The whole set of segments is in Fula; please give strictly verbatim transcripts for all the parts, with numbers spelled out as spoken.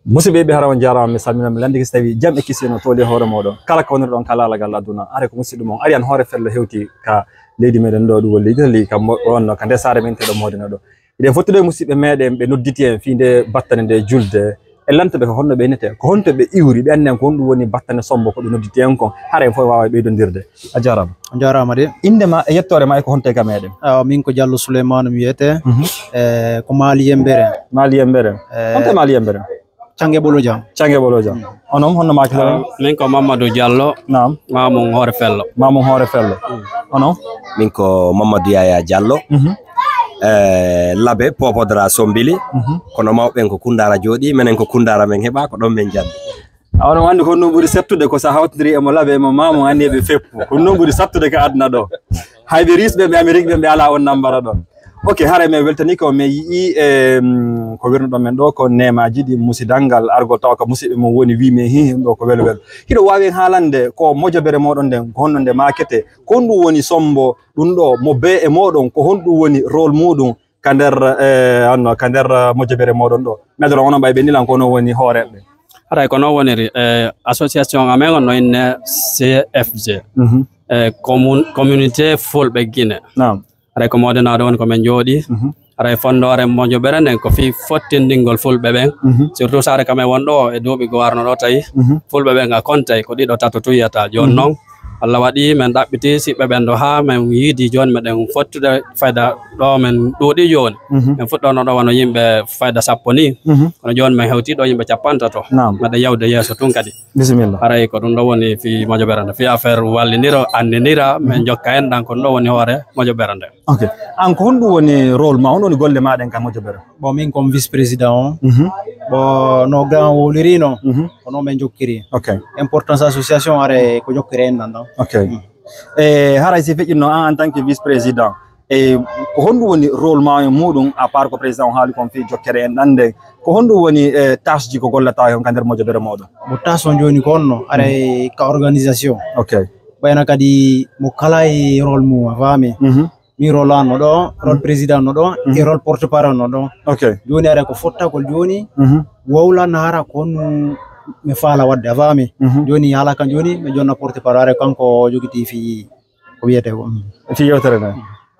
Musidɓe ɓe, hara on jaaraama, mi salmina, mi lanndike so tawi jam e kisiyee no tooli e hoore mooɗon. Kala ko wonirɗon ka laalagal aduna, are ko musidɗo mon Ariane Hoore Fello hewti ka leydi meɗen ɗo, ɗum woni leydi Italie, ka mo-, wonno ka nde saare men teɗo Modena ɗo. Eɗen fottude e musidɓe meɗen, ɓe nodditi en fii nde battane nde julde. E lantuɓe ko honno ɓe innete, ko honto ɓe iwri, ɓe anndi en ko honɗum woni battane sombo ko ɓe nodditi en kon. Hara en fof waawa ɓeydondirde. A jaaraama. On jaaraama de. Innde ma e yettoore ma e ko honto e ka meɗen? Awa, min ko Jallo Souleymane mi wiyete. Mhm. Eh, ko Maali Yembere. Maali Yembere. Eh, honto e Maali Yembere? Cange Ɓoloja. Cange Ɓoloja. Mm. Onon, honno maa kala? Ah, min ko Mamadou Diallo. Naam. Mamoun Hoore Fello. Mamoun Hoore Fello. Mm. Onon? Min ko Mamadou Yaya Diallo. Mhm. Eh, Labe, Popodra, Sombili. Mhm. Kono mawɓe ɓen ko Kundara jooɗi, menen ko Kundara men heɓa, ko ɗon men jandi. A, onon anndi ko honɗum ɓuri settude, ko sa hawtindiri e mo Labe, e mo Mamoun, anndi ɓe feppu. Ko ɗum ɓuri sattude ka aduna ɗo. Hay ɓe Russe ɓe, ɓe Amérique ɓe, ɓe alaa on nambara ɗon. Ok, haray mi weltanii ko mi yi'i, em, ko wirnuɗon men ɗo ko neemaaji ɗi musidal ngal argol tawa ko musidɓe mum woni wi'i mi hi, ɗum ɗo ko welo welo. Hiɗo waawi en haalande ko mojobere mooɗon nden, ko honno nde maakete, ko honɗum woni sombo ɗum ɗo mo bee e mooɗon, ko honɗum woni rôle muuɗum ka nder, eh, honno, ka nder, eh, mojobere mooɗon ɗo? Mi adoro onon ɓay ɓe nilan ko onon woni hooreeɓe. Haray ko non woniri, eh, association amen on no inne C F G. Mhm. Eh, commun-, communauté Fulɓe Guinée. Naam. Haray ko Modena ɗo woni ko men jooɗi. Mhm. Haray fondoore mojoɓere nden ko fii fottindingol Fulɓe ɓen. Mhm. Surtout saare ka men won ɗo e duuɓi ko warno ɗo tawi. Mhm. Fulɓe ɓen a kontay ko ɗiɗo tato tun yiyata. Jooni Mhm. non, Allah waɗi men ɗaɓɓiti siɓɓe ɓen ɗo haa men yiidi jooni meɗen fottude fayda ɗo men ɗuuɗi jooni. Mhm. Men fuɗɗono ɗo wano yimɓe fayda sappo ni. Mhm. Kono jooni men hewti ɗo yimɓe cappantato. Naam. Meɗen yawde yeeso tun kadi. Bisimilla. Haray ko ɗum ɗo woni fii mojoɓere nde, fii affaire wallindiro, anndindira, men Mhm. jokka enɗan, ko ɗum ɗo woni hoore mojoɓere nde. Ok. An ko honɗum woni rôle ma, honɗum woni golle ma ɗen ka mojoɓere? Bon, min ko mi vice-président on. Mhm. Bon, no grand wowliri non, Mhm. ko non men jokkiri. Ok. Importance association are ko jokkiri enɗan ɗon. Ok. Mm. E haray si feƴƴinno an en tant que vice-président, e ko honɗum woni rôle ma e muɗum, à part ko président o haali kon fii jokkere enɗan nden, ko honɗum woni, e, tâche ji ko gollata on ka nder mojoɓere moɗon? Bon, tâche on jooni ko honno, aray ka organisation. Ok. Ɓayna kadi mo kala e rôle mum, a faami? Mhm. Mi rôle an no ɗo, rôle Mhm. président no ɗo, e Mhm. rôle porte-parole no ɗo. Ok. Jooni aray ko fottagol jooni, Mhm. wowlan hara ko honno mi faala waɗde, a faami? Mhm. Jooni haala kan jooni, mi jonna porte-parole, aray kanko o jogiti fii ko wiyete ko. Mm. Fii yewtere nde.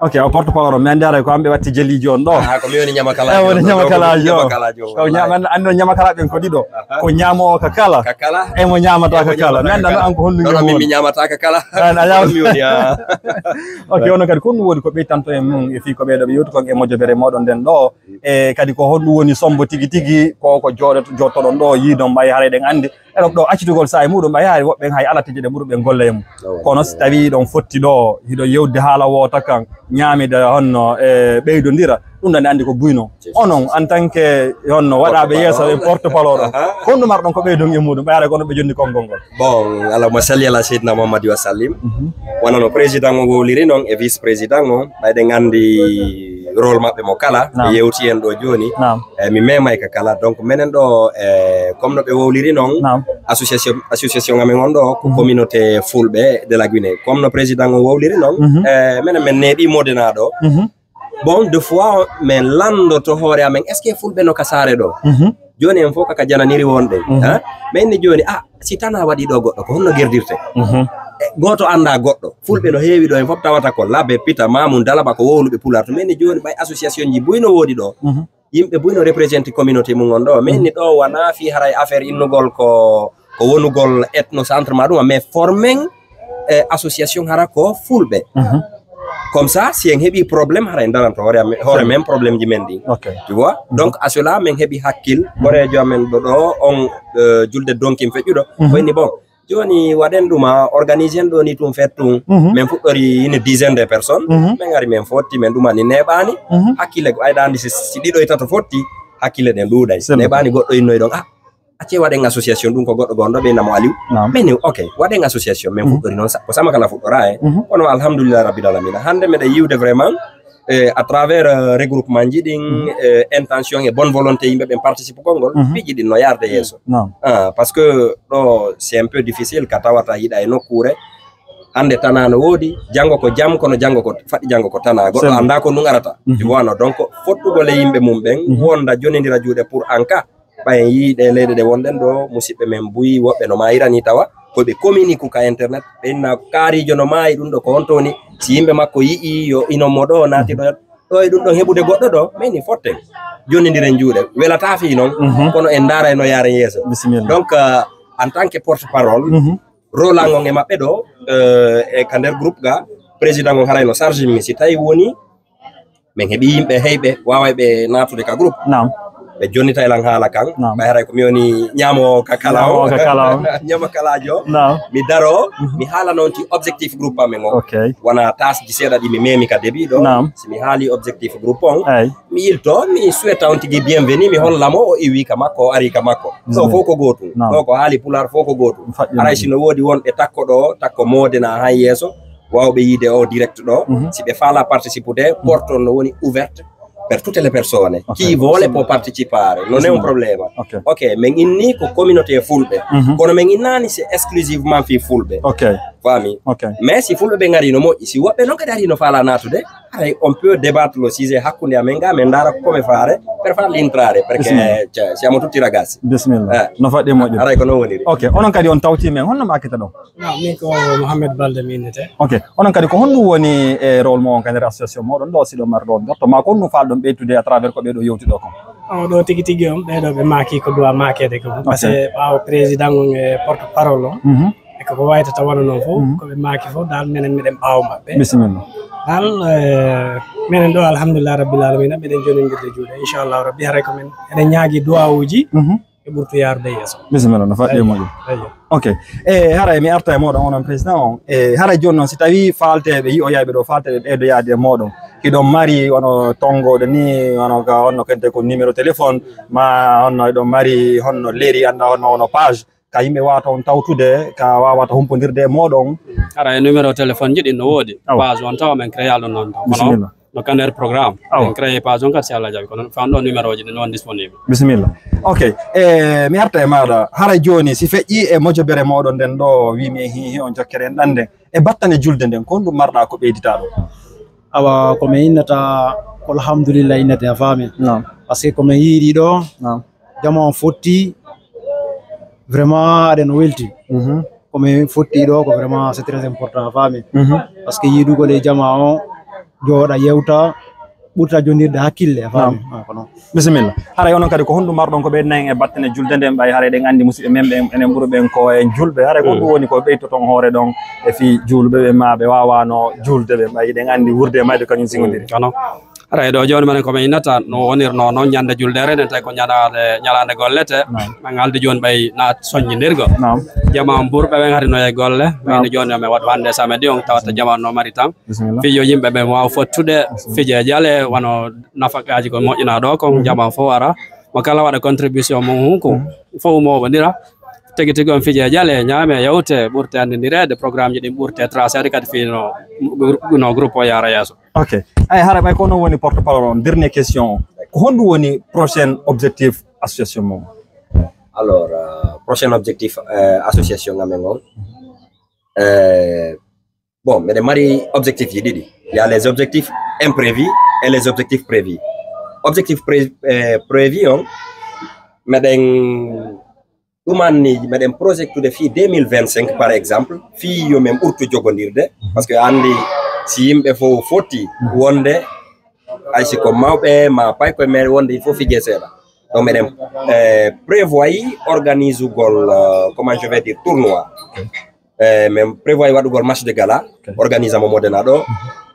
Ok, o porte-parole, mi anndi aray ko an ɓe watti jeliijo on ɗo. Ah, ko mi woni ñamakalaajo. Eh, woni on ɗo, ñamakalaajo. Ko mi ñamakalaajo, O ña-, wallahi. An-, anndi on ñamakalaaɓe ɓen ko ɗiɗo. Aha. Ko ñaamaɗo kala. Ka kala. E mo ñaamataa ka kala. Mi annda no an ko honɗum. Non, non, min mi ñaamataa ka kala. An a ñaam- Mi woni, ah. Ok, onon kadi ko honɗum woni ko ɓeytanto en mum e fii ko ɓeeɗo ɓe yewti kon e mojoɓere moɗon nden ɗo. E kadi ko honɗum woni sombo tigi tigi ko, ko jooɗoto-, jooɗotoɗon ɗo yiidon ɓay haray ɗen anndi. Eɗon ɗo accitugol saa'i muɗum, ɓay hari woɓɓe ɓen hay ala tijjeɗe ɓurɓe golle e mum. Awa, kono so awa. Tawi ɗon fotti ɗo, hiɗo yewde haala woota kan, ñaamida honno, e, ɓeydondira, ɗum ɗon ne anndi ko buyno. Yes. Onon, en tant que honno waɗaaɓe yeeso e porte-parole ɗo, aha. Honɗum marɗon ko ɓeydon e muɗum, ɓay haray ko onon ɓe jonni konngol ngol? Bon, Allahumma salli ala Seydina Muhammad wa sallim. Mhm. Wano no président o wowliri non e vice-président o, ɓay ɗen anndi rôle maɓɓe mo kala, Naam. Ɓe yewti en ɗo jooni. Naam. Eh, mi memay ka kala. Donc, menen ɗo, eh, comme no ɓe wowliri non, Naam. Association, association amen on ɗo, ko Mhm. communauté Fulɓe de la Guinée. Comme no président on wowliri non, Mhm. eh, menen men neeɓi Modena ɗo. Mhm. Bon, de fois, men landoto hoore amen, est-ce que Fulɓe no ka saare ɗo? Mhm. Jooni en fof kaka jananiri wonɗen, Mhm. Hein? Men ni jooni, ah, si tana waɗi ɗo goɗɗo, ko honno gerdirte? Mhm. Eh, gooto annda goɗɗo. Fulɓe no heewi ɗo, en fof tawata ko Labe, Pita, Mamun, Dalaba, ko wowluɓe Pulaar to. Men ni jooni, ɓay association ji buy no woodi ɗo. Mhm. Yimɓe buy no représente communauté mum on ɗo. Men ni ɗo wona fii haray affaire innugol ko, ko wonugol ethnocentre ma ɗum, mais formen, eh, association hara ko Fulɓe. Mhm. Comme ça, si en heɓi problème, hara en daranto hoore am-, hoore men problème ji men ɗin. Ok. Tu vois? Mhm. Donc, à cela, men heɓi hakkil, Mhm. Horeejo amen ɗo, ɗo, on, eh, julde donkin feƴƴuɗo. Mhm. Ko inni, bon, jooni waɗen ɗum, a organise en ɗo ni tun fet tun. Mhm. Men fuɗɗori une dizaine de personnes. Mhm. Men ngari men fotti, men ɗum ani neeɓaani. Mhm. Hakkille ko ayɗa anndi si, si ɗiɗo e tato fotti, hakkille ɗen ɗuuɗay. Selluɗo. Neeɓaani goɗɗo innoy ɗon. Ah, acce waɗen association ɗum ko goɗɗo gonɗo ɓe namo Aliou. Naam. Men ni, ok, waɗen association, men Mhm. fuɗɗori noon sa-, ko sama kala fuɗɗora e. Mhm. Kono alhamdulillah rabbil alamina. Hannde meɗen yiwde vraiment, eh, à travers, euh, regroupement ji ɗin, Mhm. eh, intention e bonne volonté yimɓe ɓen participe konngol, Mhm. piiji ɗin no yarde yeeso. Naam. Ah, parce que ɗo, c'est un peu difficile ka tawata hiɗa e nokkuure, hannde tana no woodi, janngo ko jam, kono janngo ko, faɗi janngo ko tana. Goɗɗo C'est vrai. Annda ko ɗum arata. Mhm. Tu vois, no? Donc, fottugol e yimɓe mum ɓen, Mhm. wonda jonindira juuɗe pour en cas Ɓay en yii ɗe leyɗe ɗe wonɗen ɗo, musidɓe men buy woɓɓe no maayirani tawa ko ɓe communique ka internet, ɓe inna kaarijo no maayi, ɗum ɗo ko honto woni? Si yimɓe makko yi'i yo inon mo ɗo naati ɗo, ɗo e ɗum ɗon heɓude goɗɗo ɗo, mais ni fotten. Jonnindiren juuɗe. Welataa fii non, Mhm. kono en ndaara no yaaren yeeso. Bisimilla. Donc, euh, en tant que porte-parole, Mhm. rôle an on e maɓɓe ɗo, euh, e ka nder groupe ga, président on haray no charge mi si tawi woni, min heɓi yimɓe heyɓe waaway ɓe naatude ka groupe. Naam. Ɓe jonnitay lan haala kan. Naam. Ɓay haray ko mi woni ñaamo ka kala o. Ñaamo ka kala o. Ñaamo kalaajo. Naam. Mi daro, Mhm. mi haala noon ti objectif groupe amen o. Ok. Wona tasji seeɗa ɗi mi memi ka début ɗo. Naam. Si mi haali objectif groupe on, Ay. mi yilto, mi souhaita on tigi bienvenue, mi holla mo o iwi ka makko, o ari ka makko. Ɗo Naam. fof ko gootum. Naam. Ɗo ko haali pulaar fof ko gootum. Faƴƴi Haray naam. si no woodi wonɓe takko ɗo, takko moode na han yeeso, waawɓe yiide o direct ɗo. Mhm. Si ɓe faala participude, Mhm. porte on no woni ouverte per tutte le persone. Ok. Chi vuole può partecipare, non è un Ok. problema. Ok. Ok, min inni ko communauté fulɓe. Mhm. Kono min innani c'est exclusivement fii fulɓe. Ok. Faami? Ok. Mais si fulɓe ɓe ngari no moƴƴi, si woɓɓe non kadi ari no faala naatude, haray on peut débattre le sujet hakkunde amen ga, min ndaara ko min faare, per farli entrare, perché Bisimilla. cioè, siamo tutti ragazzi. Bisimilla. Eh. No faɗɗi moƴƴude. Haray ko non woniri. Ok, onon kadi on tawti men, honno maakirta ɗon? Non, min ko Mohamed Balde mi innete. Ok, onon kadi ko honɗum woni e rôle mo on ka nder association moɗon ɗo, si ɗon mari ɗon dotto, ma ko honɗum faalɗon ɓeytude à travers ko ɓe ɗo yewti ɗo kon? O ɗo tigi tigi on, ɓe ɗo ɓe maaki ko duwa maakede ko. Ok. Parce que ɓaawo président on e porte-parole on, Mhm. e ko ko waytata wano non fof, Mhm. ko ɓe maaki fof, dal menen miɗen ɓaawo maɓɓe. Bisimilla. Dal, eh, menen ɗo, alhamdulillah rabbil alamina, miɗen jonindirde juuɗe. Inchallahu rabbi, haray ko men, eɗen ñaagi duwawuji, Mhm. e ɓurtu yaarude yeeso. Bisimilla, no faɗɗi e Eyyo. moƴƴo. Eyyo. Ok. E haray mi arta e moɗon onon président on. E haray jooni noon, si tawi faalteeɓe yi'oyayɓe ɗo, faalteeɓe ɓeydo yaade e moɗon. Hiɗon mari wano tonngooɗe ni, wano ka honno kente ko numéro téléphone, ma honno hiɗon mari honno leri, annda honno, honno page, ka yimɓe waawata on tawtude, ka waawata humpondirde e moɗon. Haray numéro téléphone ji ɗin no woodi. Awa. Page on tawa men créé ɗum noon. Kono Bisimilla. no ka nder programme. Awa. En créé page on kadi si Allah jaɓi. Kono fan ɗo numéro ji ɗin non disponible. Bisimilla. Ok. E, mi arta e maɗa. Haray jooni si feƴƴi e mojobere moɗon nden ɗo, wi mi hi, hi on jokkere en ɗande. E battane julde nden, ko honɗum marɗa ko ɓeydita ɗo? Awa, ko mi innata, ko alhamdulillah innate, a faami? Naam. Parce que ko mi yiiɗi ɗo, Naam. jama on fotti, vraiment aɗen welti. Mhm. Ko mi fotti ɗo, ko vraiment c'est très important, a faami? Mhm. Parce que yiidugol e jama on, jooɗa yewta, ɓurta jonnirde hakkille, a faami? Naam. Ah, ko non. Bisimilla. Haray onon kadi ko honɗum marɗon ko ɓeydanen e battane julde nden, ɓay haray eɗen anndi musidɓe men ɓen, enen ɓuri ɓen ko en julɓe. Haray ko Mm. ɗum woni ko ɓeytoton hoore ɗon e fii julɓe ɓe ma ɓe waawano julde ɓe, ɓay eɗen anndi wurde e mayde kañum sigodiri. Kono haray ɗo jooni menen ko min innata no wonirno noon ñande juldeere nden tawi ko ñalaande, ñalaande gollete. Naam. Min haaldi jooni ɓay na soññindirgo. Naam. Jama on burɓe ɓen hari no e golle. Naam. Ɓayno jooni o men waɗu hannde samedi on tawata jama on no mari tan. Bisimilla. Fijo yimɓe ɓen waawa fottude, Bisimilla. fije jale, wano nafaqaaji ko moƴƴinaa ɗo kon, Mhm. jama fof ara. Mo kala waɗa contribution mum, hunko Mhm. fof moɓondira. Tigi tigi on fije jale, ñaame, yewte, ɓurte anndidireede, programme ji ɗin ɓurte tracé, kadi fii no, no groupe o yaara yeeso. Ok. Ay, hara ɓay ko non woni porte-parole on, dernière question. Ko honɗum woni prochain objectif association mon? Alors, euh, prochain objectif, euh, association amen on, euh, bon, meɗen mari objectif ji ɗiɗi. Il y a les objectifs imprévus et les objectifs prévus. Objectif pré-, eh, prévu on, meɗen ɗumanni, meɗen projectude fii deux mille vingt-cinq, par exemple, fii yo men ɓurtu jogondirde. Parce que anndi si yimɓe fof fotti wonde, hay si ko mawɓe ma paykoye men wonde, il faut fijee seeɗa. Donc, meɗen, eh, prévoit organisugol, euh, comment je vais dire, tournoi. Eh, men prévoit waɗugol match de gala, Ok. organise mo Modena ɗo.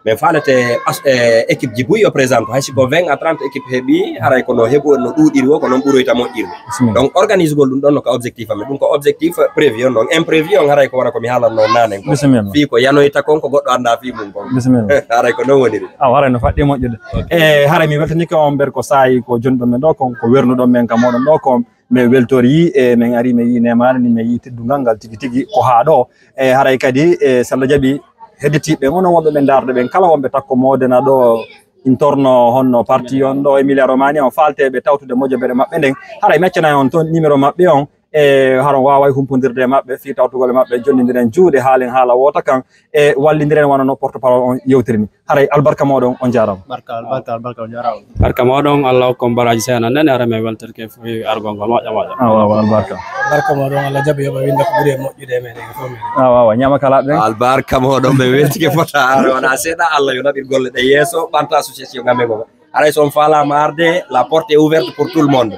Men faalete as-, eh, équipe ji buy o présente, hay si ko vingt à trente équipe heɓi, haray ko no heɓu, no ɗuuɗiri o, ko non ɓuroyta moƴƴirde. Bisimilla. Donc, organisugol ɗum ɗon no ka objectif amen. Ɗum ko objectif prévu on, donc imprévu on, haray ko wara ko mi haalanno nanen ko. Bisimilla. Fii ko yanoyta kon, ko goɗɗo annda fii mum kon. Bisimilla. Haray ko non woniri. Aw, haray no faɗɗi moƴƴude. Ok. E, haray mi weltanike on nder ko saayi ko jonɗon men ɗo kon, ko wernuɗon men ka moɗon ɗo kon. Min weltori, e, min ari, min yi nemaare ni, min yi teddungal ngal tigi tigi ko haa ɗo. E, haray kadi, e, si Allah jaɓi, hedditiiɓe, onon wonɓe ɓe ndaarde ɓen, kala wonɓe takko Modena ɗo, intorno honno parti on ɗo, Emilia Romagna on, faalteeɓe tawtude mojobere maɓɓe nden, haray mi accana on toon numéro maɓɓe on, E hara on waaway humpondirde e maɓɓe fii tawtugol e maɓɓe, jonndidiren juuɗe, haalen haala woota kan, e wallindiren wano no porte-parole on yewtirni. Haray albarka mooɗon, on jaaraama. Barka, albarka, albarka, on jaaraama. Barka mooɗon, Allah hokku on baraaji seena nden, hara men weltorike fii argol ngol. Moƴƴa, moƴƴa. Ah, waaw, albarka. Barka mooɗon, Allah jaɓi yoɓa winda ko ɓuri e moƴƴude e meɗen e fof meɗen. Ah, waaw, ñaama kala ɓen. Albarka mooɗon, ɓe weltike fota, hara wona seeɗa, Allah yo naɓir golle ɗe yeeso, ɓanta association ngamen ngo. Haray so on faalaama arde, la porte est ouverte pour tout le monde.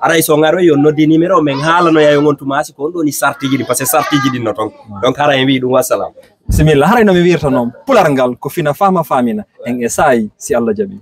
Haray so on aroy, yo noddi numéro, men haalanoya e on tuma si ko on ɗon ni sartiji ɗin, parce que sartiji ɗin no ton. Donc hara en wi'i ɗum, wassalam. Bisimilla, haray no mi wiirta noon, pular ngal ko fina faama faamina, en e saayi, si Allah jaɓi.